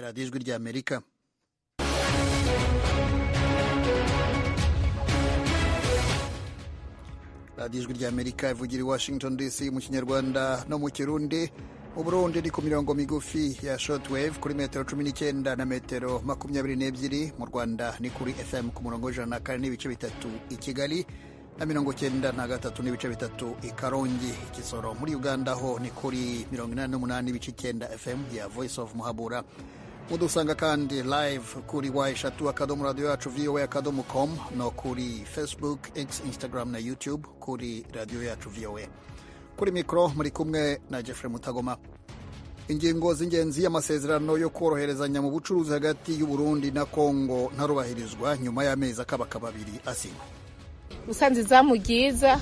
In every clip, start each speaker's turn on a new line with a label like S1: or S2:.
S1: Radiyo Ijwi ry'Amerika. Radiyo Ijwi ry'Amerika ivugira i Washington DC mu Kinyarwanda no mu Kirundi. Mu Burundi ni ku mirongo migufi ya shortwave kuri metero 19 na metero 22. Mu Rwanda ni kuri FM ku murongo 104.3 i Kigali na 93.3 i Karongi. Ikisoro muri Uganda ho ni kuri 88.9 FM ya Voice of Muhabura. Mudusanga kandi live kuri w.radioyacu.voa.com no kuri Facebook, X, Instagram na YouTube kuri Radio Yacu VOA. Kuri mikoro muri kumwe na Jeffrey Mutagoma. Ingingo z'ingenzi y'amasezerano yo koroherezanya mu bucuruzi hagati y'u Burundi na Kongo ntarubahirizwa nyuma y'amezi akabaka 2 asinywe.
S2: Usanze izamu ryiza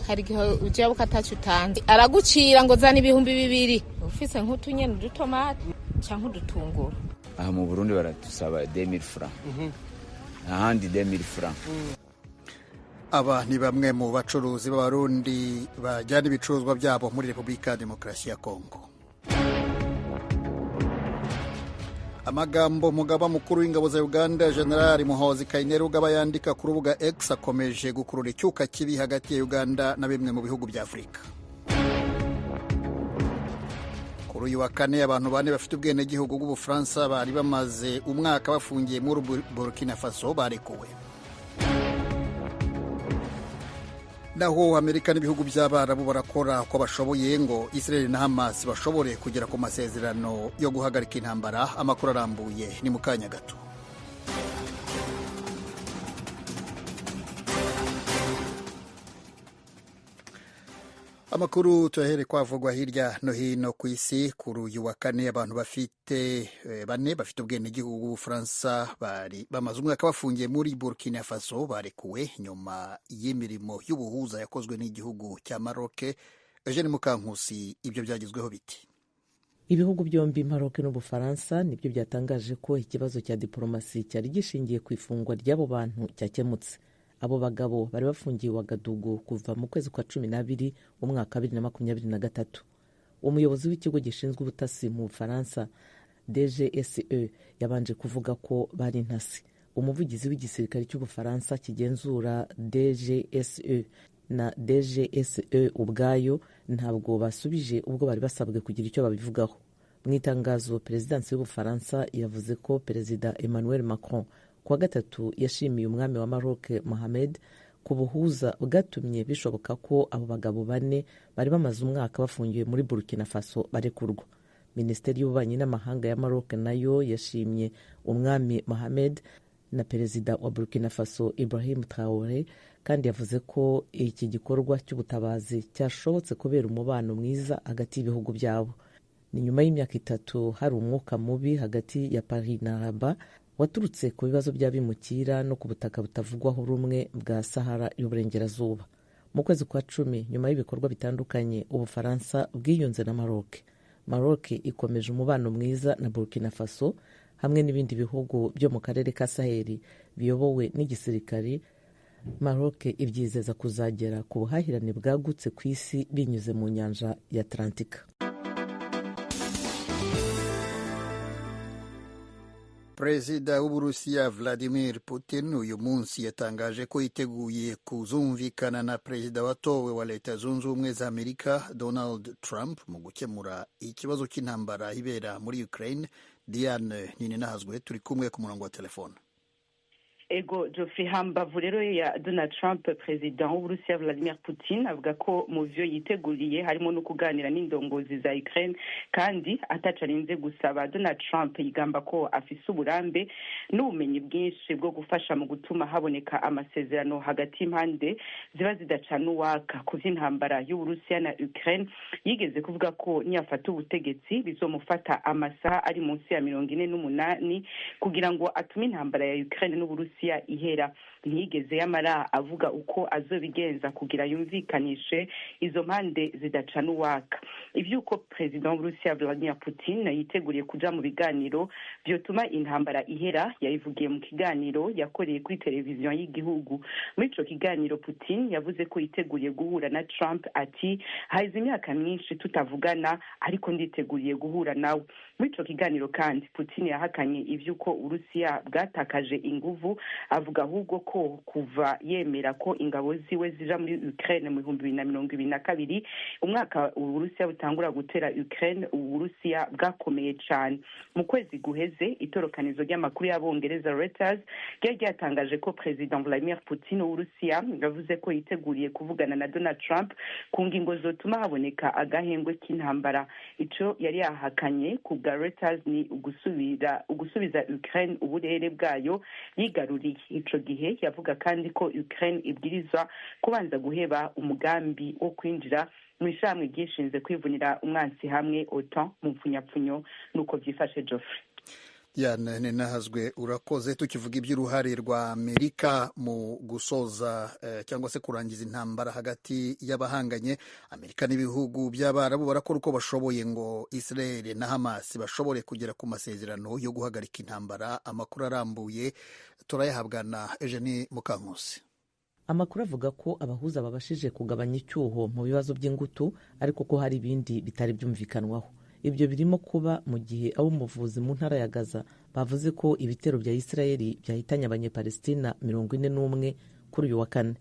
S2: hari igihe ujya ukatacu utanze aragucira ngo zana 2000 ufise nk'utunyene udutomate canke udutunguru.
S3: Aha mu Burundi baradusaba 2000 francs, ahandi 2000 francs.
S1: Aba ni bamwe mu bacuruzi b'Abarundi bajyana ibicuruzwa byabo muri Repubulika ya Demokarasi ya Kongo. Amagambo mugaba mukuru w'ingabo za Uganda General Muhoozi Kainerugaba yandika ku rubuga X akomeje gukurura icyuka kibi hagati ya Uganda na bimwe mu bihugu bya Afurika. Kuri uyu wa kane abantu 4 bafite ubwenegihugu bw'Ubufaransa bari bamaze umwaka bafungiye muri Burkina Faso barekuwe. Naho Amerika n'ibihugu by'Abarabu barakora uko bashoboye ngo Israel na Hamas bashobore kugera ku masezerano yo guhagarika intambara. Amakuru arambuye ni mu kanya gato. Amakuru tuyahere kwavugwa hirya no hino ku isi. Kuri uyu wa kane abantu bafite 4 bafite ubwenegihugu bw'Ubufaransa bari bamaze umwaka bafungiye muri Burkina Faso barekuwe nyuma y'imirimo y'ubuhuza yakozwe n'igihugu cya Maroc. Eugene Mukankusi, ibyo byagezweho biti?
S4: Ibihugu byombi Maroc n'Ubufaransa nibyo byatangaje ko ikibazo cya diplomasi cyari gishingiye ku ifungwa ry'abo bantu cyakemutse. Abo bagabo bari bafungiye Wagadugu kuva mu kwezi kwa 12 umwaka 2023. Umuyobozi w'ikigo gishinzwe ubutasi mu Bufaransa DGSE yabanje kuvuga ko bari intasi. Umuvugizi w'igisirikare cy'Ubufaransa kigenzura DGSE na DGSE ubwayo ntabwo basubije ubwo bari basabwe kugira icyo babivugaho. Mu itangazo Perezidansi y'Ubufaransa yavuze ko Perezida Emmanuel Macron kuwa gatatu yashimiye umwami wa Maroc Mohamed ku buhuza bwatumye bishoboka ko abo bagabo 4 bari bamaze umwaka bafungiwe muri Burkina Faso barekurwa. Minisiteri y'ububanyi n'amahanga ya Maroc nayo yashimye umwami Mohamed na perezida wa Burkina Faso Ibrahim Traore, kandi yavuze ko iki gikorwa cy'ubutabazi cyashobotse kubera umubano mwiza hagati y'ibihugu byabo. Ni nyuma y'imyaka 3 hari umwuka mubi hagati ya Paris na Rabat waturutse ku bibazo by'abimukira no ku butaka butavugwaho rumwe bwa Sahara y'Uburengerazuba. Mu kwezi kwa 10 nyuma y'ibikorwa bitandukanye, Ubufaransa bwiyunze na Maroc. Maroc ikomeje umubano mwiza na Burkina Faso hamwe n'ibindi bihugu byo mu karere ka Saheli biyobowe n'igisirikari. Maroc ibyizeza kuzagera ku buhahirane bwagutse ku isi binyuze mu nyanja ya Atlantika.
S1: Perezida w'Uburusiya Vladimir Putin uyu munsi yatangaje ko yiteguye kuzumvikana na perezida watowe wa Leta Zunze Ubumwe za Amerika Donald Trump mu gukemura ikibazo cy'intambara ibera muri Ukraine. Diane Nininahazwe turi kumwe ku murongo wa telefone.
S5: Ego Geoffrey, hambavu rero ya Donald Trump, perezida w'Uburusiya Vladimir Putin avuga ko mu vyo yiteguriye harimo no kuganira n'indongozi za Ukraine kandi atacarinze gusaba. Donald Trump yigamba ko afise uburambe n'ubumenyi bwinshi bwo gufasha mu gutuma haboneka amasezerano hagati y'impande ziba zidacana uwaka. Ku vy'intambara y'Uburusiya na Ukraine yigeze kuvuga ko niyafata ubutegetsi bizomufata amasaha ari munsi ya 48 kugira ngo atume intambara ya Ukraine n'Uburusiya n'Uburusiya ihera. Ntiyigeze yamara avuga uko azobigenza kugira yumvikanishe izo mpande zidacana uwaka. Ivy'uko perezida w'Uburusiya Vladimir Putin yiteguriye kuja mu biganiro vyotuma intambara ihera yabivugiye mu kiganiro yakoreye kuri televiziyo y'igihugu. Muri ico kiganiro Putin yavuze ko yiteguriye guhura na Trump, ati: "Haheze imyaka myinshi tutavugana, ariko nditeguriye guhura nawe." Muri ico kiganiro kandi Putin yahakanye ivy'uko Uburusiya bwatakaje inguvu, avuga ahubwo ko kuva yemera ko ingabo ziwe zija muri Ukraine mu 2022, umwaka Uburusiya butangura gutera Ukraine, Uburusiya bwakomeye cane. Mu kwezi guheze, itorokanizo ry'amakuru y'Abongereza Reuters ryari ryatangaje ko President Vladimir Putin w'Uburusiya yavuze ko yiteguriye kuvugana na Donald Trump ku ngingo zotuma haboneka agahengwe k'intambara. Ico yari yahakanye ku bwa Reuters ni ugusubiza Ukraine uburere bwayo yigaruriye. Ico gihe yavuga kandi ko Ukraine ibwirizwa kubanza guheba umugambi wo kwinjira mu ishirahamwe ryishinze kwivunira umwansi hamwe, OTAN mu mpfunyapfunyo. Nuko vyifashe, Geoffrey.
S1: Diane Ninahazwe, urakoze. Tukivuga iby'uruhare rwa Amerika mu gusoza cyangwa se kurangiza intambara hagati y'abahanganye, Amerika n'ibihugu by'Abarabu barakora uko bashoboye ngo Israel na Hamas bashobore kugera ku masezerano yo guhagarika intambara. Amakuru arambuye turayahabwa na Eugenie Mukankusi.
S4: Amakuru avuga ko abahuza babashije kugabanya icyuho mu bibazo by'ingutu, ariko ko hari ibindi bitari byumvikanwaho. Ibyo birimo kuba mu gihe ab'umuvuzi mu ntara ya Gaza bavuze ko ibitero bya Isirayeli byahitanye Abanyepalestina 41 kuri uyu wa kane.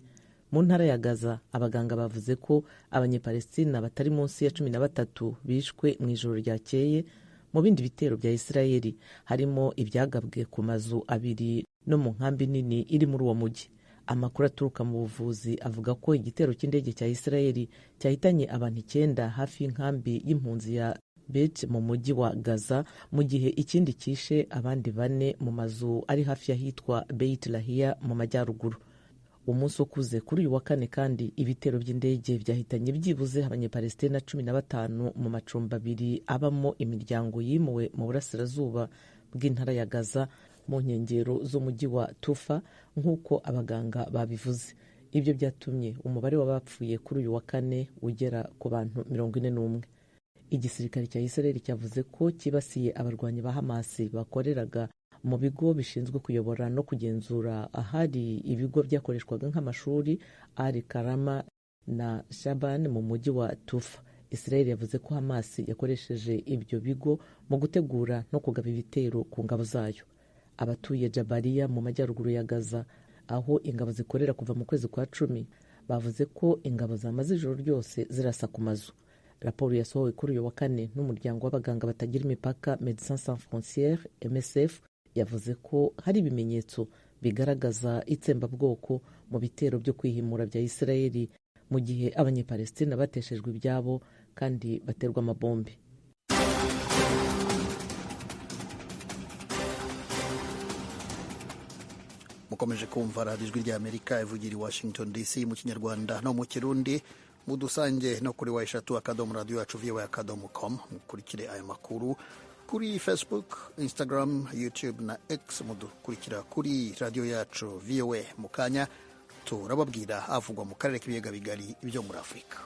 S4: Mu ntara ya Gaza, abaganga bavuze ko Abanyepalestina batari munsi ya 13 bishwe mu ijoro ryakeye mu bindi bitero bya Isirayeli, harimo ibyagabwe ku mazu abiri no mu nkambi nini iri muri uwo mujyi. Amakuru aturuka mu buvuzi avuga ko igitero cy'indege cya Isirayeli cyahitanye abantu 9 hafi y'inkambi y'impunzi ya Bet mu mujyi wa Gaza, mu gihe ikindi kishe abandi 4 mu mazu ari hafi y'ahitwa Beit Lahia mu majyaruguru. Umunsi ukuze kuri uyu wa kane kandi, ibitero by'indege byahitanye byibuze Abanyepalestina 15 mu macumbi abiri abamo imiryango yimuwe mu burasirazuba bw'intara ya Gaza, mu nkengero z'umujyi wa Tufa, nk'uko abaganga babivuze. Ibyo byatumye umubare w'abapfuye kuri uyu wa kane ugera ku bantu 41. Igisirikare cya Israel cyavuze ko cyibasiye abarwanyi ba Hamas bakoreraga mu bigo bishinzwe kuyobora no kugenzura ahari ibigo byakoreshwaga nk'amashuri Al Karama na Shaban mu mujyi wa Tufa. Israel yavuze ko Hamas yakoresheje ibyo bigo mu gutegura no kugaba ibitero ku ngabo zayo. Abatuye Jabalia mu majyaruguru ya Gaza, aho ingabo zikorera kuva mu kwezi kwa 10, bavuze ko ingabo zamaze ijoro ryose zirasa ku mazu. Raporo yasohowe kuri uyu wa kane n'umuryango w'abaganga batagira imipaka Médecins Sans Frontières MSF yavuze ko hari ibimenyetso bigaragaza itsembabwoko mu bitero byo kwihimura bya Isirayeli, mu gihe Abanyepalestina bateshejwe ibyabo kandi baterwa amabombe.
S1: Mukomeje kumva radiyo Ijwi rya Amerika ivugira i Washington DC mu Kinyarwanda no mu Kirundi. Mudusange no kuri www.radiyoyacuvoa.com. Mukurikire aya makuru kuri Facebook, Instagram, YouTube na X. Mudukurikira kuri radiyo yacu VOA. Mu kanya turababwira avugwa mu karere k'ibiyaga bigari byo muri Afurika.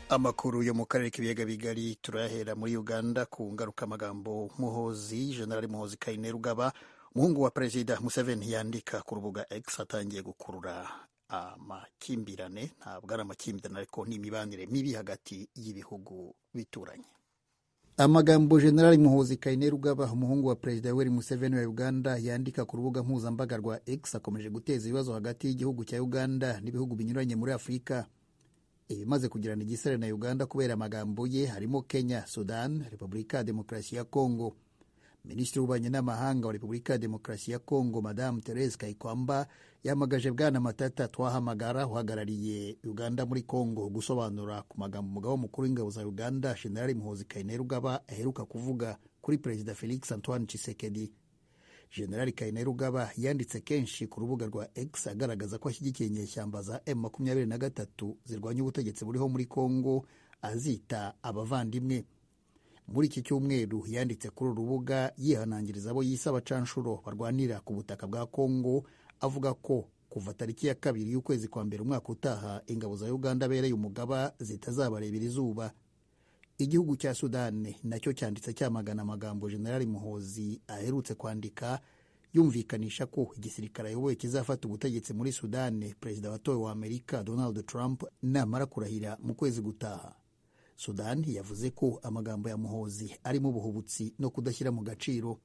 S1: Amakuru yo mu karere k'ibiyaga bigari turayahera muri Uganda ku ngarukamagambo Muhozi, General Muhozi Kainerugaba, umuhungu wa Perezida Museveni, yandika ku rubuga X atangiye gukurura amakimbirane. Ntabwo ari amakimbirane, ariko ni imibanire mibi hagati y'ibihugu bituranye. Amagambo General Muhozi Kainerugaba, umuhungu wa Perezida Yoweri Museveni wa Uganda, yandika ku rubuga mpuzambaga rwa X akomeje guteza ibibazo hagati y'igihugu cya Uganda n'ibihugu binyuranye muri Afurika. Ibimaze kugirana igisare na Uganda kubera amagambo ye harimo Kenya, Sudan, Repubulika ya Demokarasi ya Kongo. Minisitiri w'Ububanyi n'Amahanga wa Repubulika ya Demokarasi ya Kongo, Madamu Therese Kayikwamba, yamagaje Bwana Matata Twahamagara uhagarariye Uganda muri Kongo gusobanura ku magambo umugaba mukuru w'ingabo za Uganda, General Muhoozi Kainerugaba, aheruka kuvuga kuri Perezida Felix Antoine Tshisekedi. General Kainerugaba yanditse kenshi ku rubuga rwa X agaragaza ko ashyigikiye inyeshyamba za M23 zirwanya ubutegetsi buriho muri Kongo, azita abavandimwe. Muri iki cyumweru yanditse kuri uru rubuga yihanangiriza abo yise abacanshuro barwanira ku butaka bwa Kongo, avuga ko kuva tariki ya 2 y'ukwezi kwa mbere umwaka utaha ingabo za Uganda abereye umugaba zitazabarebera izuba. Igihugu cya Sudani nacyo cyanditse cyamagana amagambo General Muhoozi aherutse kwandika yumvikanisha ko igisirikare ayoboye kizafata ubutegetsi muri Sudani perezida watowe wa Amerika Donald Trump namara kurahira mu kwezi gutaha. Sudani yavuze ko amagambo ya Muhoozi arimo ubuhubutsi no kudashyira mu gaciro.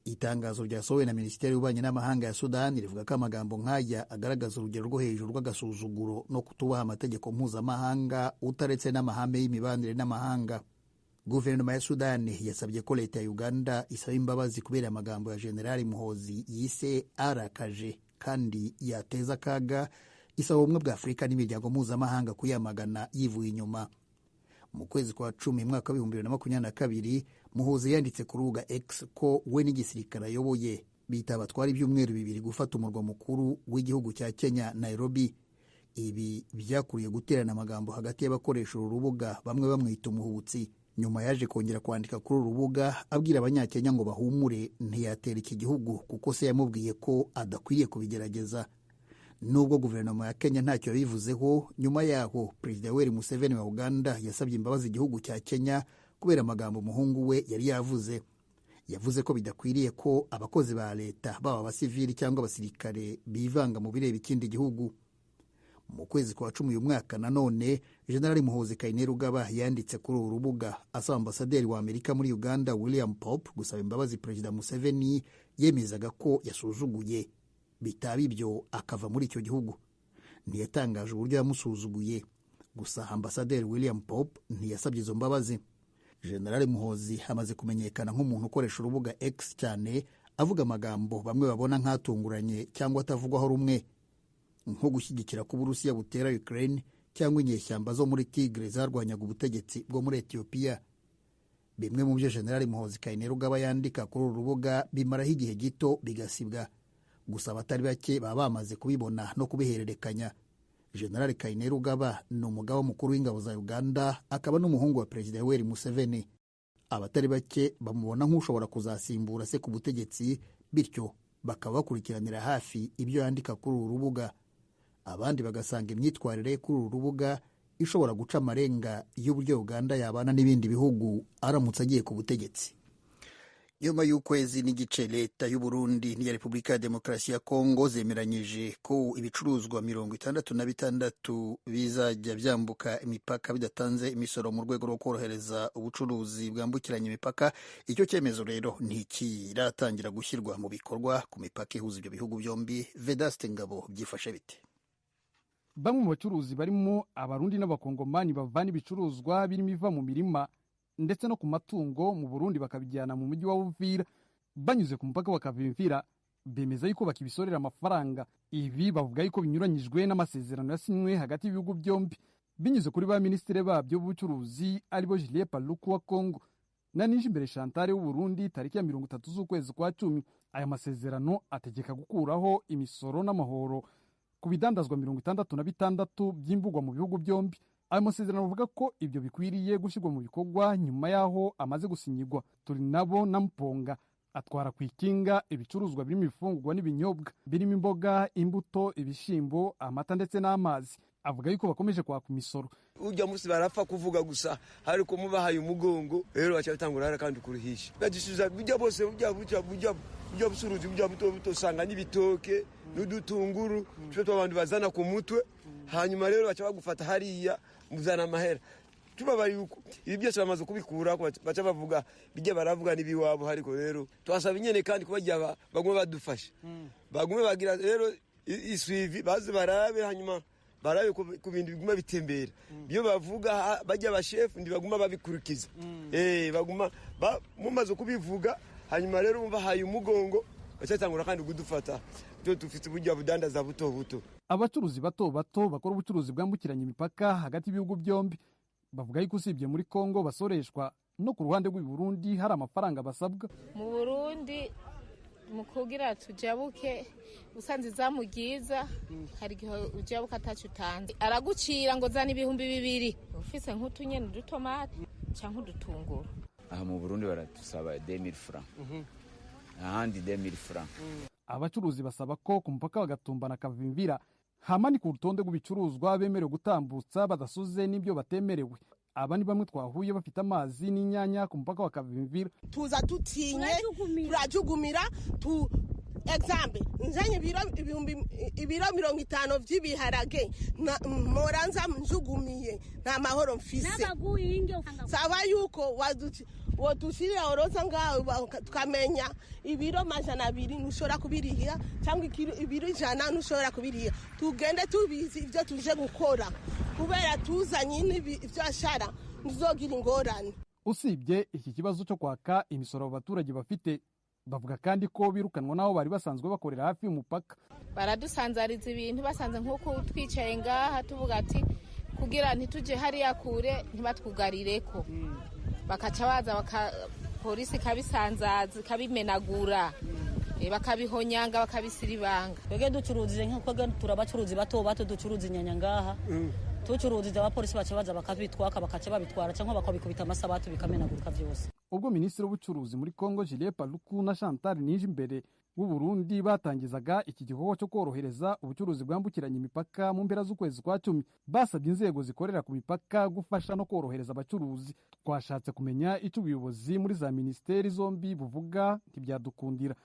S1: Itangazo ryasohowe na Minisiteri y'Ububanyi n'Amahanga ya Sudani rivuga ko amagambo nk'aya agaragaza urugero rwo hejuru rw'agasuzuguro no kutubaha amategeko mpuzamahanga utaretse n'amahame y'imibanire n'amahanga. Guverinoma ya Sudani yasabye ko leta ya Uganda isaba imbabazi kubera amagambo ya General Muhoozi yise arakaje kandi yateza akaga, isaba ubumwe bwa Afurika n'imiryango mpuzamahanga kuyamagana yivuye inyuma. Mu kwezi kwa 10 mwaka wa 2022 Muhoozi yanditse ku rubuga X ko we n'igisirikare ayoboye bitabatwara ibyumweru 2 gufata umurwa mukuru w'igihugu cya Kenya, Nairobi. Ibi byakuriye guterana amagambo hagati y'abakoresha uru rubuga, bamwe bamwita umuhubutsi. Nyuma yaje kongera kwandika kuri uru rubuga abwira abanyakenya ngo bahumure ntiyatera iki gihugu kuko se yamubwiye ko adakwiriye kubigerageza. Nubwo guverinoma ya Kenya ntacyo yabivuzeho, nyuma yaho Perezida Yoweri Museveni wa Uganda yasabye imbabazi igihugu cya Kenya kubera amagambo umuhungu we yari yavuze. Yavuze ko bidakwiriye ko abakozi ba leta baba abasivili cyangwa abasirikare bivanga mu bireba ikindi gihugu. Mu kwezi kwa 10 uyu mwaka nanone General Muhoozi Kainerugaba yanditse kuri uru rubuga asaba ambasaderi wa Amerika muri Uganda William Pope gusaba imbabazi Perezida Museveni yemezaga ko yasuzuguye, bitaba ibyo akava muri icyo gihugu. Ntiyatangaje uburyo yamusuzuguye, gusa ambasaderi William Pope ntiyasabye izo mbabazi. General Muhoozi amaze kumenyekana nk'umuntu ukoresha urubuga X cyane, avuga amagambo bamwe babona nk'atunguranye cyangwa atavugwaho rumwe, nko gushyigikira ko Uburusiya butera Ukraine cyangwa inyeshyamba zo muri Tigre zarwanyaga ubutegetsi bwo muri Ethiopia. Bimwe mu byo General Muhoozi Kainerugaba yandika kuri uru rubuga bimaraho igihe gito bigasibwa, gusa abatari bake baba bamaze kubibona no kubihererekanya. General Kainerugaba ni umugaba mukuru w'ingabo za Uganda akaba n'umuhungu wa Perezida Yoweri Museveni. Abatari bake bamubona nk'ushobora kuzasimbura se ku butegetsi, bityo bakaba bakurikiranira hafi ibyo yandika kuri uru rubuga. Abandi bagasanga imyitwarire kuri uru rubuga ishobora guca amarenga y'uburyo Uganda yabana n'ibindi bihugu aramutse agiye ku butegetsi. Nyuma y'ukwezi n'igice leta y'u Burundi n'iya Repubulika ya Demokarasi ya Kongo zemeranyije ko ibicuruzwa 66 bizajya byambuka imipaka bidatanze imisoro mu rwego rwo korohereza ubucuruzi bwambukiranya imipaka. Icyo cyemezo rero ntikiratangira gushyirwa mu bikorwa ku mipaka ihuza ibyo bihugu byombi. Vedaste Ngabo byifashe bite?
S6: Bamwe mu bacuruzi barimo Abarundi n'Abakongomani bavana ibicuruzwa birimo iva mu mirima ndetse no ku matungo mu Burundi bakabijyana mu mujyi wa Uvira banyuze ku mupaka bakavimvira, bemeza yuko bakibisorera amafaranga. Ibi bavuga yuko binyuranyijwe n'amasezerano yasinywe hagati y'ibihugu byombi binyuze kuri ba minisitiri babyo b'ubucuruzi aribo Julien Paluku wa Congo na Nijimbere Chantal w'u Burundi tariki ya 30 z'ukwezi kwa 10. Aya masezerano ategeka gukuraho imisoro n'amahoro ku bidandazwa 66 byimbugwa mu bihugu byombi. Ayo masezerano avuga ko ibyo bikwiriye gushyirwa mu bikorwa nyuma y'aho amaze gusinyigwa. Turi nabo na Mponga atwara ku ikinga ibicuruzwa birimo ibifungurwa n'ibinyobwa birimo imboga, imbuto, ibishyimbo, amata ndetse n'amazi. Avuga yuko bakomeje kwaka imisoro.
S7: Ujya musi barapfa kuvuga gusa ariko mubahaye umugongo rero baca batangura kandi kuruhisha bagisubiza bijya bose bijya bijya bijya bijya busuruzi bijya buto buto sanga n'ibitoke n'udutunguru twe abantu bazana ku mutwe, hanyuma rero baca bagufata hariya muzana amahera. Tubabari yuko ibi byose bamaze kubikura baca bavuga bijya baravuga nibiwabo, ariko rero twasaba inyene kandi kubajya bagume badufasha, bagume bagira rero iswivi baze barabe, hanyuma barabe ku bintu biguma bitembera byo bavuga bajya abashefu ndi baguma babikurikiza. Baguma mumaze kubivuga hanyuma rero umva haye umugongo bacatangura kandi kudufata. Twe dufite uburyo budandaza buto buto.
S6: Abacuruzi bato bato bakora ubucuruzi bwambukiranya imipaka hagati y'ibihugu byombi bavuga yuko usibye muri Kongo basoreshwa no ku ruhande rw'u Burundi hari amafaranga basabwa.
S2: Mu Burundi Mu kugira tujabuke usanze izamu ryiza, hari igihe ujabuka ataco utanze, aragucira ngo zana 2000, ufise nk'utunyene udutomate canke udutunguru.
S3: Aha mu Burundi baradusaba 2000 francs, ahandi 2000 francs.
S6: Abacuruzi basaba ko ku mupaka wa Gatumba na Kavimvira hamanikwa urutonde rw'ibicuruzwa bemerewe gutambutsa badasuze n'ibyo batemerewe. Aba ni bamwe twahuye bafite amazi n'inyanya ku mupaka wa Kavimvira.
S8: Tuza dutinye, turajugumira tu example nzanye ibiro 50 vy'ibiharage, moranza njugumiye nta mahoro mfise. Saba yuko wodushirira oroza ngaho tukamenya ibiro 200 ntushobora kubiriha, cyangwa ibiro 100 ntushobora kubiriha. Tugende tubizi ivyo tuje gukora, kubera tuzanye ivyashara ntuzogira ingorane.
S6: Usibye iki kibazo cyo kwaka imisoro abaturage bafite, bavuga kandi ko birukanwa n'aho bari basanzwe bakorera hafi y'umupaka.
S2: Baradusanzariza ibintu, basanze nk'uko twicaye ngaha tuvuga ati kugira ntituje hariya kure ntibatwugarireko, bakaca baza polisi ikabisanzaza ikabimenagura, bakabihonyanga bakabisiribanga.
S9: Twebwe ducuruzije nk'uko turabacuruzi bato bato ducuruza inyanya ngaha, tucuruzije abapolisi baca baza bakabitwaka, bakaca babitwara cyangwa bakabikubita amasabatu bikamenagurika vyose.
S6: Ubwo minisitiri w'ubucuruzi muri Kongo Julien Paluku na Chantal Nijimbere w'u Burundi batangizaga iki gikorwa cyo korohereza ubucuruzi bwambukiranya imipaka mu mpera z'ukwezi kwa 10, basabye inzego zikorera ku mipaka gufasha no korohereza abacuruzi. Twashatse kumenya icyo ubuyobozi muri za minisiteri zombi buvuga, ntibyadukundira.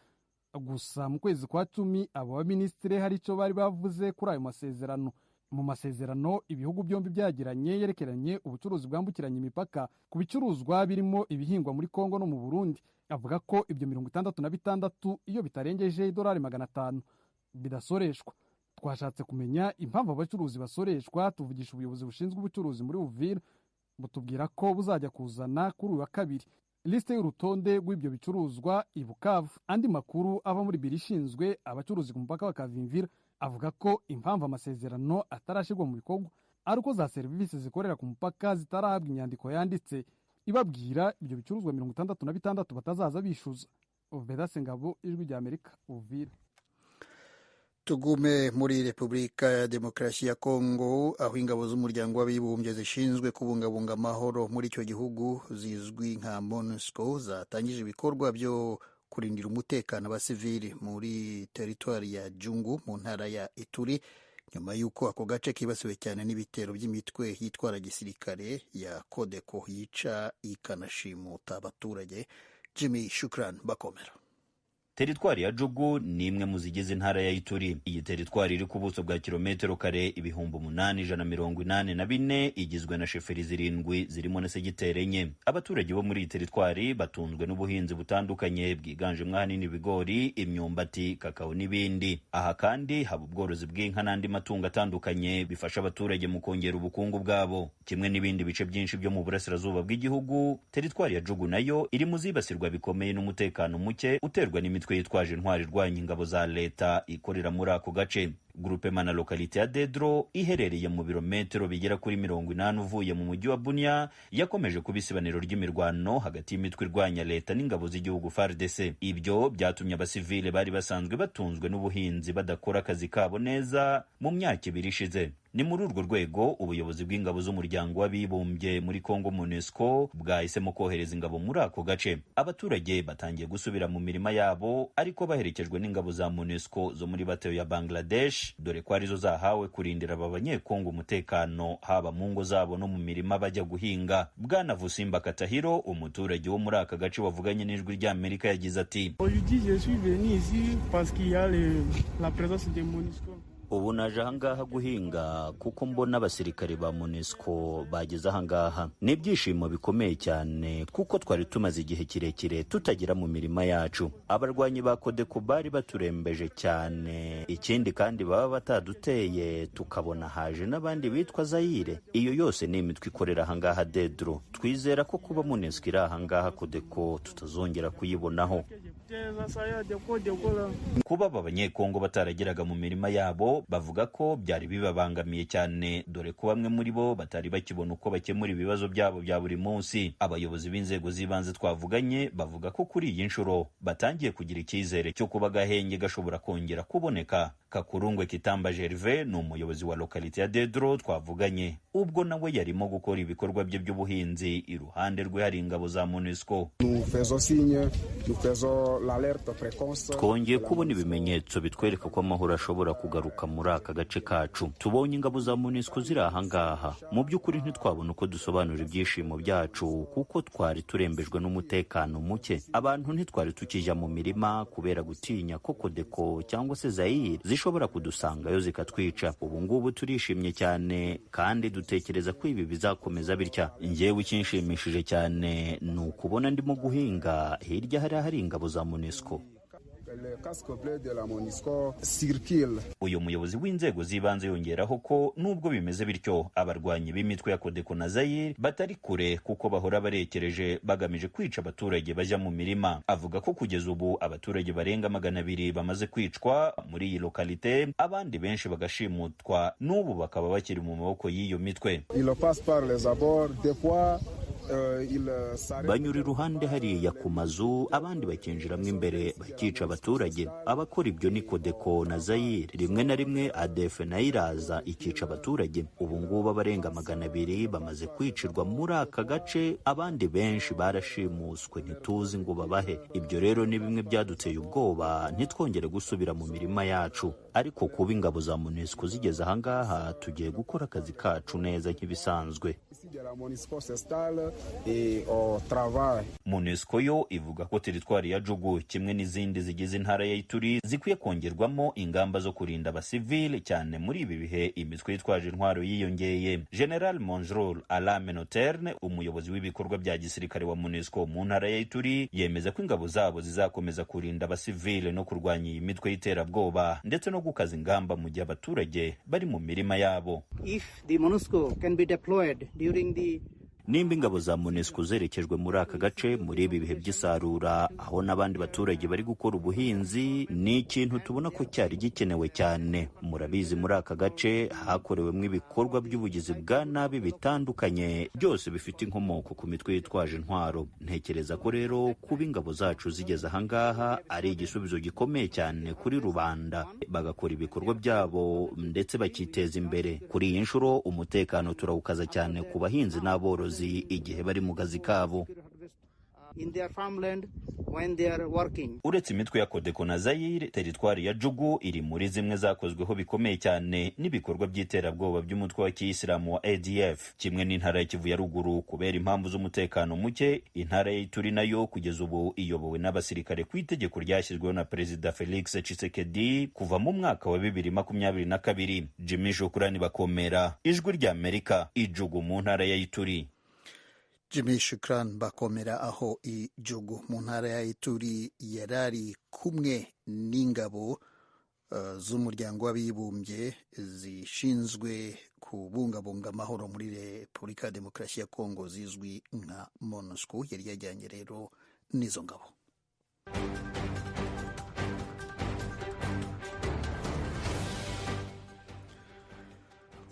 S6: Gusa mu kwezi kwa 10 abo baminisitiri hari icyo bari bavuze kuri ayo masezerano. Mu masezerano ibihugu byombi byagiranye yerekeranye ubucuruzi bwambukiranya imipaka ku bicuruzwa birimo ibihingwa muri Kongo no mu Burundi, avuga ko ibyo 66 iyo bitarengeje $500 bidasoreshwa. Twashatse kumenya impamvu abacuruzi basoreshwa, tuvugisha ubuyobozi bushinzwe ubucuruzi muri Uvira, butubwira ko buzajya kuzana kuri uyu wa kabiri liste y'urutonde rw'ibyo bicuruzwa i Bukavu. Andi makuru ava muri biro ishinzwe abacuruzi ku mupaka wa Kavimvira avuga ko impamvu amasezerano atarashyirwa mu bikorwa ari uko za serivisi zikorera ku mupaka zitarahabwa inyandiko yanditse ibabwira ibyo bicuruzwa 66 batazaza bishyuza. Vedase Ngabo, Ijwi rya Amerika, Uvira.
S1: Tugume muri Repubulika ya Demokarasi ya Kongo, aho ingabo z'umuryango w'abibumbye zishinzwe kubungabunga amahoro muri icyo gihugu zizwi nka MONUSCO zatangije ibikorwa byo kurindira umutekano abasivili muri teritwari ya Jungu mu ntara ya Ituri, nyuma y'uko ako gace kibasiwe cyane n'ibitero by'imitwe yitwara gisirikare ya Codeco yica ikanashimuta abaturage. Jimmy Shukran Bakomera.
S10: Teritwari ya Jugu ni imwe mu zigize intara ya Ituri. Iyi teritwari iri ku buso bwa kilometero kare 8184, igizwe na sheferi 7 zirimo na segiteri 4. Abaturage bo muri iyi teritwari batunzwe n'ubuhinzi butandukanye bwiganjemo ahanini ibigori, imyumbati, kakao n'ibindi. Aha kandi haba ubworozi bw'inka n'andi matungo atandukanye bifasha abaturage mu kongera ubukungu bwabo. Kimwe n'ibindi bice byinshi byo mu burasirazuba bw'igihugu, teritwari ya Jugu nayo iri mu zibasirwa bikomeye n'umutekano muke uterwa n'imitwe yitwaje intwari irwanya ingabo za leta ikorera muri ako gace. Groupement na lokalite ya Dedro iherereye mu birometero bigera kuri 80 uvuye mu mujyi wa Bunia, yakomeje kuba isibaniro ry'imirwano hagati y'imitwe irwanya leta n'ingabo z'igihugu FARDC. Ibyo byatumye abasivile bari basanzwe batunzwe n'ubuhinzi badakora akazi kabo neza mu myaka 2 ishize. Ni muri urwo rwego ubuyobozi bw'ingabo z'umuryango w'abibumbye muri Kongo MONUSCO bwahisemo kohereza ingabo muri ako gace. Abaturage batangiye gusubira mu mirima yabo, ariko baherekejwe n'ingabo za MONUSCO zo muri bateyo ya Bangladesh, dore ko arizo zahawe kurindira aba banyekongo umutekano haba mu ngo zabo no mu mirima bajya guhinga. Bwana Vusimba Katahiro, umuturage wo muri aka gace wavuganye n'Ijwi ry'Amerika, yagize ati: Ubu naje ahangaha guhinga kuko mbona abasirikare ba MONUSCO bageze ahangaha. Ni ibyishimo bikomeye cyane kuko twari tumaze igihe kirekire tutagera mu mirima yacu. Abarwanyi ba Codeco bari baturembeje cyane, ikindi kandi baba bataduteye tukabona haje n'abandi bitwa Zaire. Iyo yose ni imitwe ikorera ahangaha Dedro. Twizera ko kuba MONUSCO iri ahangaha Codeco tutazongera kuyibonaho. Kuba aba banyekongo batarageraga mu mirima yabo MONUSCO bavuga ko byari bibabangamiye cyane, dore ko bamwe muri bo batari bakibona uko bakemura ibibazo byabo bya buri munsi. Abayobozi b'inzego z'ibanze twavuganye bavuga ko kuri iyi nshuro batangiye kugira icyizere cyo kuba agahenge gashobora kongera kuboneka. Kakurungwe Kitamba Gervais ni umuyobozi wa lokalite ya Dedro twavuganye ubwo nawe yarimo gukora ibikorwa bye by'ubuhinzi, iruhande rwe hari ingabo za MONUSCO. Twongeye kubona ibimenyetso bitwereka ko amahoro ashobora kugaruka muri aka gace kacu. Tubonye ingabo za MONUSCO ziri aha ngaha. Mu by'ukuri ntitwabona uko dusobanura ibyishimo byacu kuko twari turembejwe n'umutekano muke. Abantu ntitwari tukijya mu mirima kubera gutinya ko Kodeko cyangwa se Zaire zishobora kudusangayo zikatwica. Ubu ngubu turishimye cyane kandi dutekereza ko ibi bizakomeza bitya. Njyewe ikinshimishije cyane ni ukubona ndimo guhinga hirya hariya hari ingabo za MONUSCO. Uyu muyobozi w'inzego z'ibanze yongeraho ko nubwo bimeze bityo, abarwanyi b'imitwe ya Kodeko na Zaire batari kure kuko bahora barekereje bagamije kwica abaturage bajya mu mirima. Avuga ko kugeza ubu abaturage barenga 200 bamaze kwicwa muri iyi lokalite, abandi benshi bagashimutwa, n'ubu bakaba bakiri mu maboko y'iyo mitwe. Banyura iruhande hariya ku mazu, abandi bakinjiramo imbere bakica abaturage. Abakora ibyo ni Kodeko na Zaire. Rimwe na rimwe ADF nayo iraza ikica abaturage. Ubu ngubu abarenga 200 bamaze kwicirwa muri aka gace, abandi benshi barashimuswe ntituzi ngo babahe. Ibyo rero ni bimwe byaduteye ubwoba ntitwongere gusubira mu mirima yacu. Ariko kuba ingabo za MONUSCO zigeze aha ngaha, tugiye gukora akazi kacu neza nk'ibisanzwe. MONUSCO yo ivuga ko teritwari ya Jugu kimwe n'izindi zigize intara ya Ituri zikwiye kongerwamo ingamba zo kurinda abasivili cyane muri ibi bihe imitwe yitwaje intwaro yiyongeye. General Monjrol Alame Noterne, umuyobozi w'ibikorwa bya gisirikare wa MONUSCO mu ntara ya Ituri, yemeza ko ingabo zabo zizakomeza kurinda abasivili no kurwanya iyi mitwe y'iterabwoba ndetse no gukaza ingamba mu gihe abaturage bari mu mirima yabo.
S11: If the MONUSCO can be deployed during the
S10: Nimba ingabo za MONUSCO zerekejwe muri aka gace muri ibi bihe by'isarura, aho n'abandi baturage bari gukora ubuhinzi, ni ikintu tubona ko cyari gikenewe cyane. Murabizi muri aka gace hakorewemo ibikorwa by'ubugizi bwa nabi bitandukanye, byose bifite inkomoko ku mitwe yitwaje intwaro. Ntekereza ko rero kuba ingabo zacu zigeze aha ngaha ari igisubizo gikomeye cyane kuri rubanda, bagakora ibikorwa byabo ndetse bakiteza imbere. Kuri iyi nshuro umutekano turawukaza cyane ku bahinzi n'aborozi igihe bari mu kazi kabo. Uretse imitwe ya Kodeko na Zaire, teritwari ya Jugu iri muri zimwe zakozweho bikomeye cyane n'ibikorwa by'iterabwoba by'umutwe wa kiyisilamu wa ADF, kimwe n'intara ya Kivu ya ruguru. Kubera impamvu z'umutekano muke, intara ya Ituri nayo kugeza ubu iyobowe n'abasirikare ku itegeko ryashyizweho na Perezida Felix Tshisekedi kuva mu mwaka wa 2022. Jimmy Shukrani Bakomera, Ijwi ry'Amerika, Ijugu mu ntara ya Ituri.
S1: Jimmy Shukran Bakomera aho Ijugu mu ntara ya Ituri yarari kumwe n'ingabo z'umuryango w'abibumbye zishinzwe kubungabunga amahoro muri Repubulika ya Demokarasi ya Kongo zizwi nka MONUSCO. Yari yajyanye rero n'izo ngabo.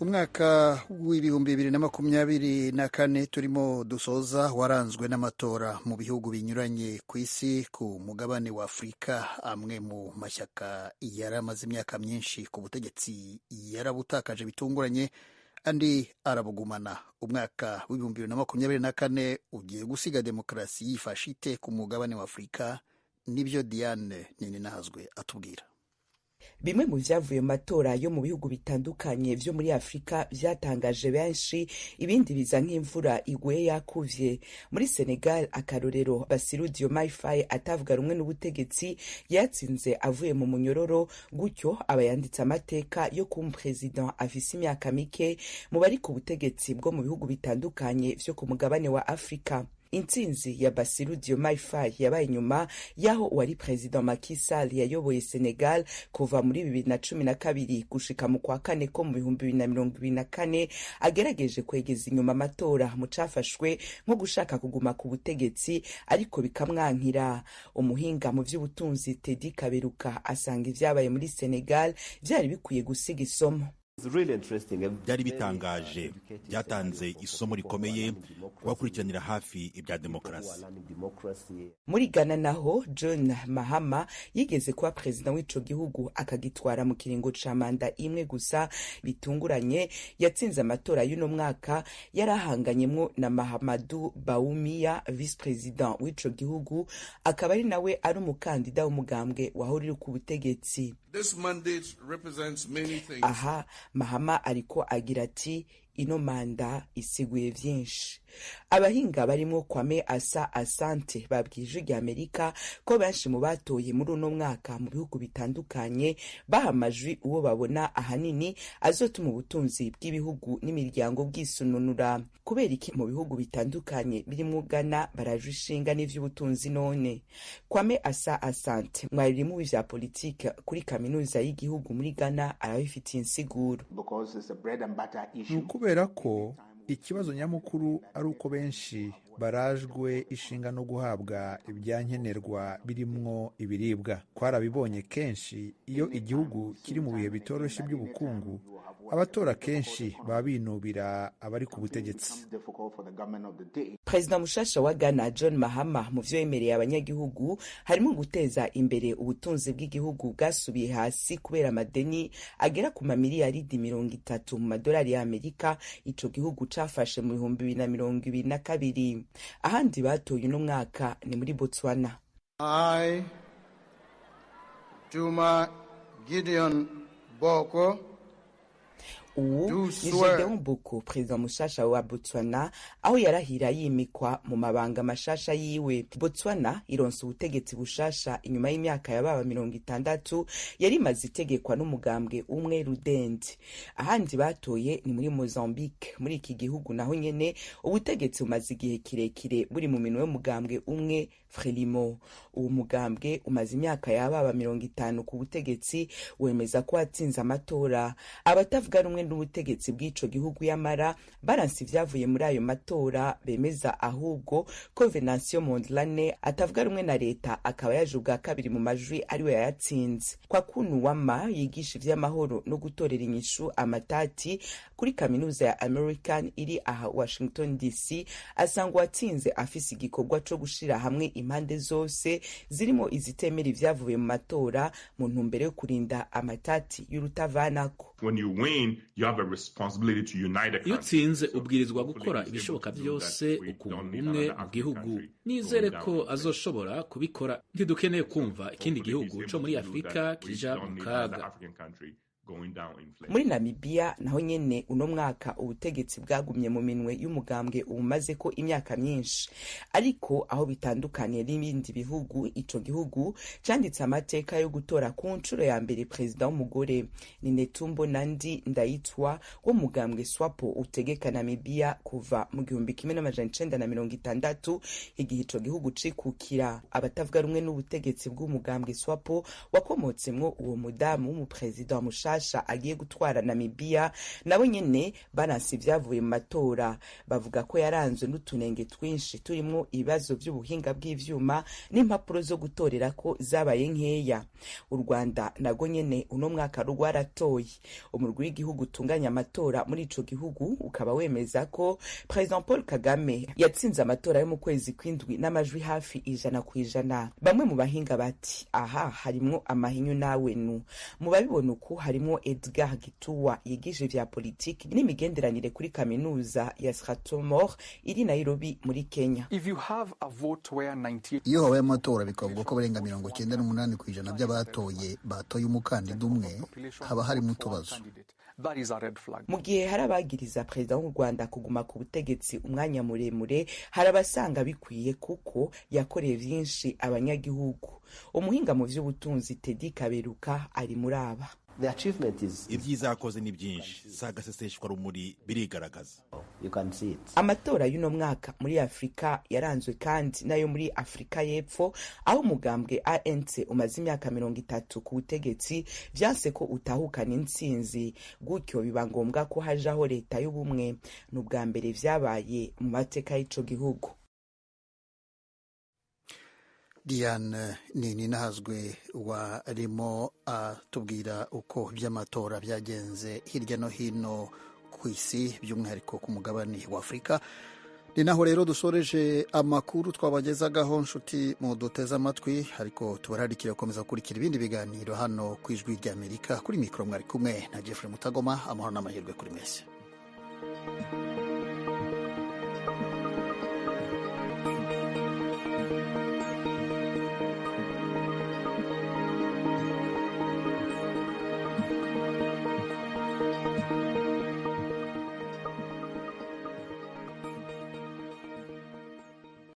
S1: Umwaka w'2024 turimo dusoza waranzwe n'amatora mu bihugu binyuranye ku isi. Ku mugabane wa Afurika, amwe mu mashyaka yari amaze imyaka myinshi ku butegetsi yarabutakaje bitunguranye, andi arabugumana. Umwaka w'2024 ugiye gusiga demokarasi yifashe ite ku mugabane wa Afurika? Nibyo Diane Nininahazwe atubwira.
S12: Bimwe mu vyavuye mu matora yo mu bihugu bitandukanye vyo muri Afrika vyatangaje benshi, ibindi biza nk'imvura iguye yakuvye. Muri Senegal, akarorero, Bassirou Diomaye Faye atavuga rumwe n'ubutegetsi yatsinze avuye mu munyororo, gutyo aba yanditse amateka yo kuba umupresident afise imyaka mike mu bari ku butegetsi bwo mu bihugu bitandukanye vyo ku mugabane wa Afrika. Intsinzi ya Bassirou Diomaye Faye yabaye inyuma y'aho uwari Perezida Macky Sall yayoboye Senegal kuva muri 2012 gushika mu kwa kane ko mu 2024 agerageje kwegeza inyuma amatora mu cafashwe nko gushaka kuguma ku butegetsi, ariko bikamwankira. Umuhinga mu vy'ubutunzi Teddy Kaberuka asanga ivyabaye muri Senegal vyari bikwiye gusiga isomo.
S13: Byari bitangaje, byatanze isomo rikomeye kubakurikiranira hafi ibya demokarasi.
S12: Muri Ghana naho, John Mahama yigeze kuba perezida w'ico gihugu, akagitwara mu kiringo ca manda imwe gusa, bitunguranye yatsinze amatora y'uno mwaka yarahanganyemwo na Mahamadu Bawumia, vice president w'ico gihugu, akaba ari nawe ari umukandida w'umugambwe wahora uri ku butegetsi. Aha Mahama ariko agira ati: "Ino manda isiguye vyinshi." Abahinga barimo Kwame Asa Asante babwiye Ijwi rya Amerika ko benshi mu batoye muri uno mwaka mu bihugu bitandukanye baha amajwi uwo babona ahanini azotuma ubutunzi bw'ibihugu n'imiryango bwisununura. Kubera iki mu bihugu bitandukanye birimwo Ghana baraje ishinga n'ivy'ubutunzi none? Kwame Asa Asante, mwarimu w'ivya politike kuri kaminuza y'igihugu muri Ghana, arabifitiye insiguro.
S14: Ni ukubera ko ikibazo nyamukuru ari uko benshi barajwe ishinga no guhabwa ibyankenerwa birimwo ibiribwa. Twarabibonye kenshi, iyo igihugu kiri mu bihe bitoroshye by'ubukungu, abatora kenshi baba binubira abari ku butegetsi.
S12: Perezida mushasha wa Ghana John Mahama, mu vyo yemereye abanyagihugu harimo guteza imbere ubutunzi bw'igihugu bwasubiye hasi kubera amadeni agera ku mamiliyaridi 30 mu madolari y'Amerika ico gihugu cafashe mu 2022. Ahandi batoye uno mwaka ni muri Botswana.
S15: I, Duma Gideon Boko,
S12: Uwu ni Gedeon Boko, perezida mushasha wa Botswana, aho yarahira yimikwa mu mabanga mashasha yiwe. Botswana ironse ubutegetsi bushasha inyuma y'imyaka yababa 60 yari imaze itegekwa n'umugambwe umwe rudende. Ahandi batoye ni muri Mozambique. Muri iki gihugu naho nyene ubutegetsi bumaze igihe kirekire buri mu minwe y'umugambwe umwe Frelimo. Uwo mugambwe umaze imyaka yababa 50 ku butegetsi, wemeza ko watsinze amatora. Abatavuga rumwe n'ubutegetsi bw'ico gihugu yamara baranse ivyavuye muri ayo matora, bemeza ahubwo ko Venancio Mondlane atavuga rumwe na leta akaba yaje ubwa kabiri mu majwi ariwe yayatsinze. Kwa Kunuwama yigisha ivy'amahoro no gutorera inyishu amatati kuri kaminuza ya American iri aha Washington DC, asanga uwatsinze afise igikorwa co gushira hamwe impande zose zirimo izitemera ivyavuye mu matora mu ntumbero yo kurinda amatati y'urutavanako.
S16: Iyo utsinze ubwirizwa gukora ibishoboka byose ukunga ubumwe mu gihugu. Nizere ko azoshobora kubikora. Ntidukeneye kumva ikindi gihugu co muri Afurika kija mu kaga.
S12: Muri Namibia naho nyene uno mwaka ubutegetsi bwagumye mu minwe y'umugambwe ubumaze ko imyaka myinshi, ariko aho bitandukaniye n'ibindi bihugu, ico gihugu canditse amateka yo gutora ku nshuro ya mbere perezida w'umugore. Ni Netumbo Nandi Ndayitwa w'umugambwe SWAPO utegeka Namibia kuva mu 1960, igihe ico gihugu cikukira. Abatavuga rumwe n'ubutegetsi bw'umugambwe SWAPO wakomotsemwo uwo mudamu w'umuperezida wa mushasha agiye gutwara Namibia nabo nyene baranse ivyavuye mu matora, bavuga ko yaranzwe n'utunenge twinshi turimwo ibibazo vy'ubuhinga bw'ivyuma n'impapuro zo gutorera ko zabaye nkeya. U Rwanda nago nyene uno mwaka rwaratoye. Umurwi w'igihugu utunganya amatora muri ico gihugu ukaba wemeza ko President Paul Kagame yatsinze amatora yo mu kwezi kw'indwi n'amajwi hafi 100%. Bamwe mu bahinga bati aha harimwo amahinyu nawe nu. Mu babibona uku harimo Edgar Gituwa yigisha ivya politiki n'imigenderanire kuri kaminuza ya Strathmore iri Nairobi muri Kenya.
S1: Iyo habaye amatora bikavuga ko barenga 98% by'abatoye batoye umukandida umwe, haba harimo utubazo.
S12: Mu gihe hari abagiriza perezida w'u Rwanda kuguma ku butegetsi umwanya muremure, hari abasanga bikwiye kuko yakoreye vyinshi abanyagihugu. Umuhinga mu vy'ubutunzi Teddy Kaberuka ari muri aba.
S13: Ibyiza yakoze ni byinshi, si agaseseshwa rumuri, birigaragaza.
S12: Amatora y'uno mwaka muri Afurika yaranzwe kandi n'ayo muri Afurika y'Epfo, aho umugambwe ANC umaze imyaka 30 ku butegetsi vyanse ko utahukana intsinzi, gutyo biba ngombwa ko hajaho leta y'ubumwe. Ni ubwa mbere vyabaye mu mateka y'ico gihugu.
S1: Diane Nininahazwe warimo atubwira uko iby'amatora byagenze hirya no hino ku isi, by'umwihariko ku mugabane wa Afurika. Ni naho rero dusoreje amakuru twabagezagaho, nshuti mu duteze amatwi, ariko tubararikira gukomeza gukurikira ibindi biganiro hano ku Ijwi ry'Amerika. Kuri mikoro mwari kumwe na Jeffrey Mutagoma. Amahoro n'amahirwe kuri mwese.